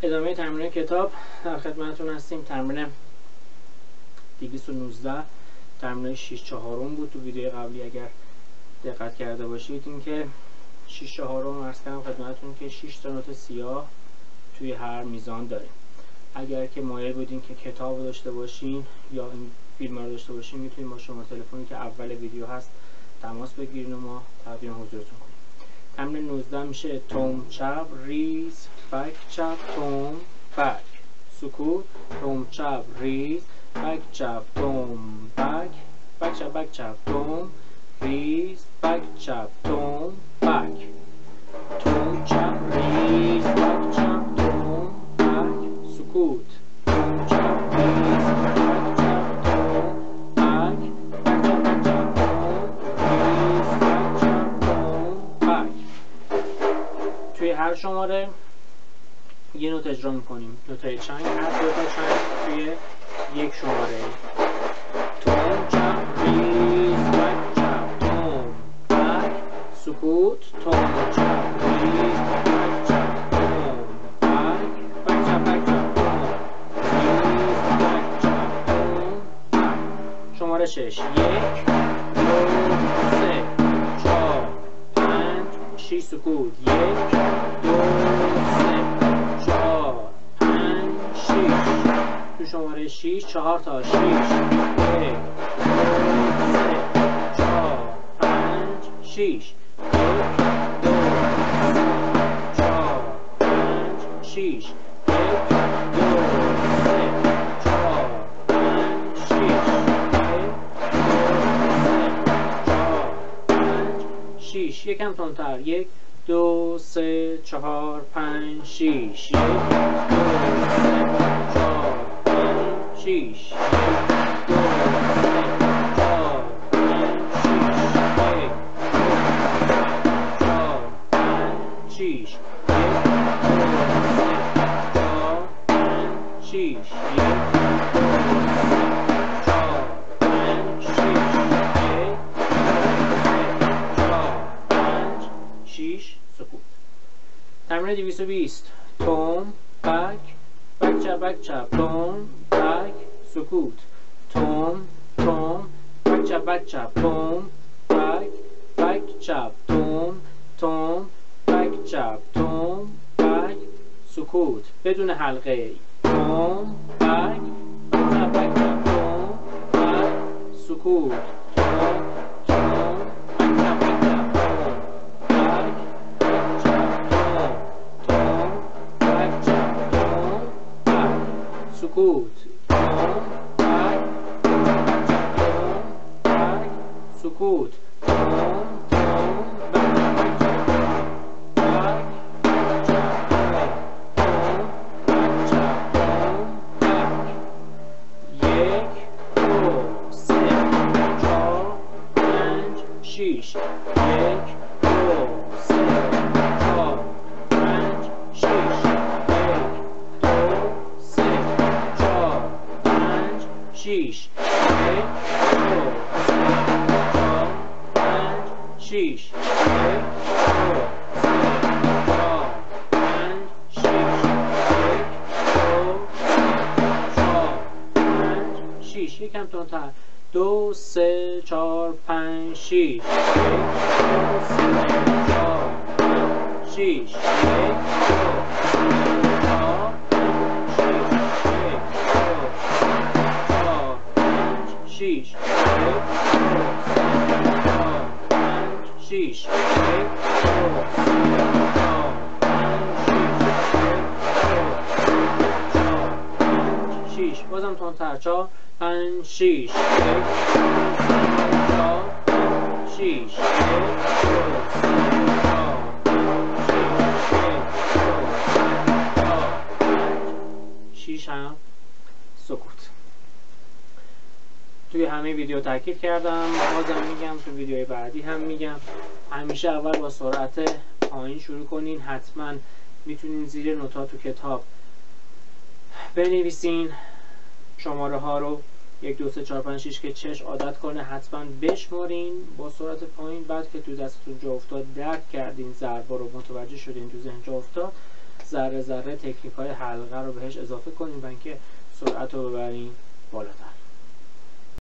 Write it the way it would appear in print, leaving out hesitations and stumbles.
ادامه تمرین کتاب در خدمتتون هستیم. تمرین 219، تمرین 6/4 بود. تو ویدیو قبلی اگر دقت کرده باشید این که 6/4 عرض کردم خدمتتون که 6 تا نوت سیاه توی هر میزان داریم. اگر که مایل بودین که کتاب رو داشته باشین یا این فیلم رو داشته باشین، میتونین با شماره تلفنی که اول ویدیو هست تماس بگیرین و ما تقدیم حضورتون کنیم. تمرین 19 میشه تم چپ ریز بک چپ تم بک سکوت، تم چپ ریز بک چپ تم بک، بک چپ بک چپ تم ریز بک چپ تم بک، تم چپ ریز بک چپ تم بک سکوت، تم چپ ریز بک چپ تم بک، بک چپ بک چپ تم ریز بک چپ تم بک. توی هر شماره یه نوت اجرا میکنیم. نوتای چنگ، هر دو تا چنگ توی یک شماره. تم چپ ریز بک چپ تم بک سکوت، تم چپ ریز بک چپ تم بک، بک چپ بک چپ تم ریز بک چپ تم بک. شماره 6، 1 2 3 4 5 6 سکوت، 1 2 3 4 5 6. تو شماره 6 4 تا 6، 1 2 3 4 5 6، 1 2 3 4 5 6، 1 2 3 4 5 6، 1 2 3 4 5 6. یکم تندتر، 1 2 3 4 5 6، 1 2 3 4 5 6، 1 2 3 4 5 6، 1 2 3 4 5 6، 1 2 3 4 5 6، 1 2 3 4 5 6، 1 2 3 4 5 6 سکوت. تمرین 220، تم بک بک چپ بک چپ تم بک سکوت، تم تم بک چپ بک چپ تم بک، بک چپ تم تم بک چپ تم بک سکوت بدون حلقه، تم بک بک چپ بک چپ تم بک سکوت، تم تم بک چپ بک چپ تم بک، بک چپ تم تم بک چپ تم بک سکوت، تم بک بک چپ تم بک سکوت، تم تم بک چپ بک چپ تم بک، بک چپ تم تم بک چپ تم بک. 1 2 3 4 5 6، 1 2 3 4 5 6، 1 2 3 4 5 6، 1 2 3 4 5 6، 1 2 3 4 5 6، 1 2 3 4 5 6. یکم تندتر، 2 3 4 5 6، 1 2 3 4 5 6، 1 2 3 4 5 6، 1 2 3 4 5 6، 1 2 3 4 5 6، 1 2 3 4 5 6، 1 2 3 4 5 6. بازم تندتر، 4 5 6، 1 2 3 4 5 6، 1 2 3 4 5 6، 1 2 3 4 5 6 هم سکوت. توی همه ویدیو تاکید کردم، بازم میگم، تو ویدیوی بعدی هم میگم، همیشه اول با سرعت پایین شروع کنین. حتما میتونین زیر نوتا تو کتاب بنویسین شماره ها رو، 1 2 3 4 5 6 که چش عادت کنه. حتما بشمارین با سرعت پایین، بعد که تو دستتون جا افتاد، درک کردین ضربا رو، متوجه شدین تو ذهن جا افتاد، ذره ذره تکنیک های حلقه رو بهش اضافه کنیم و اینکه سرعت رو ببریم بالاتر.